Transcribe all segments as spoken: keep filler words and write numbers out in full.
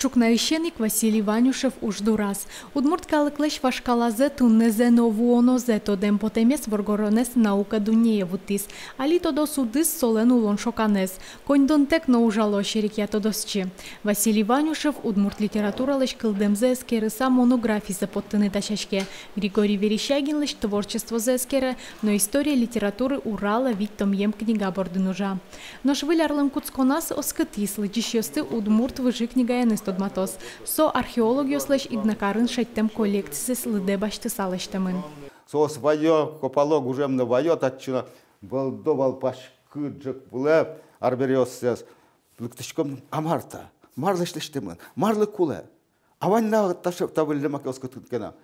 Ӵукнаысен ик Василий Ванюшев уж дураз. Удмурт калыклэсь вашкалазэ, туннэзэ но вуонозэ тодэм потэмез воргоронэз наука дуннее вуттӥз. Али тодос удыс — солэн улон шоканэз. Коньдонтэк но ужало серекъя тодосчи. Василий Ванюшев удмурт литературалэсь кылдэмзэ эскерыса монографизэ поттыны дасяське. Григорий Верещагинлэсь творчествозэ эскере, но «История литературы Урала» витьтомъем книга бордын ужа. Нош выль арлэн кутсконаз оскытӥз, лыдӟисьёсты удмурт выжы книгаеныз тодматоз. Со археологъёслэсь Игнакарын шедьтэм коллекцизэс лыдэ басьтыса лэсьтэмын. Соос вайо, копало, гужем но вайо татчы но, вӧлдо вал паськыт ӝӧк вылэ арбериоссэс. Лыктӥськом: а мар та? Марлэсь лэсьтэмын? Марлы кулэ? А вань на таӵе, та выллем маке оскытыны ке но.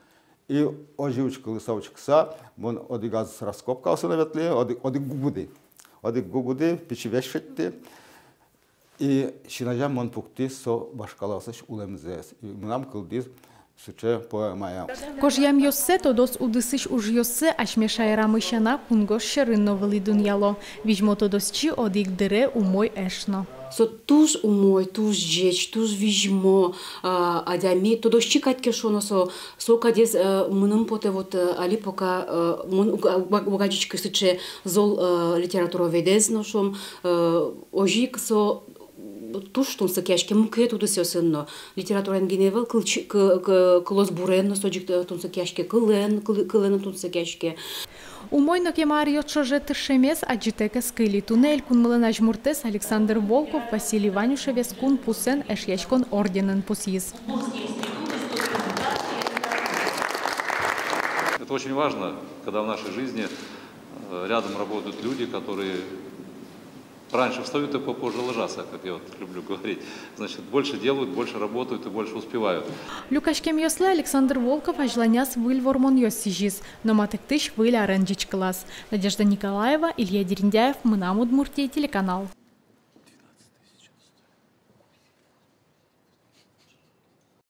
И озьы учкылыса, учкыса, мон одӥгаз раскопкаосы но ветлӥ, одӥг, одӥг гугуды. Одӥг гугуды, пичи весь шедьтӥ. И син азям мон пуктӥ со вашкалаослэсь улэмзэс. И мынам кылдӥз сыӵе поэмая. Кожъямъёссэ, тодос удысысь ужъёссэ асьме шаерамы сяна кунгож сьӧрын но вылӥ дунъяло. Визьмо тодосчи одӥг дыре умой эш но. Со туж умой, туж ӟеч, туж визьмо, а, адями. Тодосчи кадь ке шуоно со, со кадез, э, мыным потэ, вот, э, али пока, э, мон уг-, уг-, уг адӟиськы сыӵе зол, э, литературоведез но, шуом, э, озьы ик со туж тунсыкъяське мукет удысъёсын но. Литератураен гинэ ӧвӧл, кылчи-, кы-, кы-, кылосбурен но со ӟик, э, тунсыкъяське, кылэн, кылы-, кылэн но тунсыкъяське. Умой но кема аръёс ӵоже тыршемез адӟытэк ӧз кыльы. Туннэ элькунмылэн азьмуртэз Александр Волков Василий Ванюшевез кун пусэн Эшъяськон орденэн пусйиз. Это очень важно, когда в нашей жизни, э, рядом работают люди, которые раньше встают и попозже ложатся, как я вот люблю говорить. Значит, больше делают, больше работают и больше успевают. Люкаськемъёслы Александр Волков азьланяз выль вормонъёс сӥзиз, но матыктӥсь выль арен ӟечкылаз. Надежда Николаева, Илья Дерендяев, «Мынам Удмуртие» телеканал.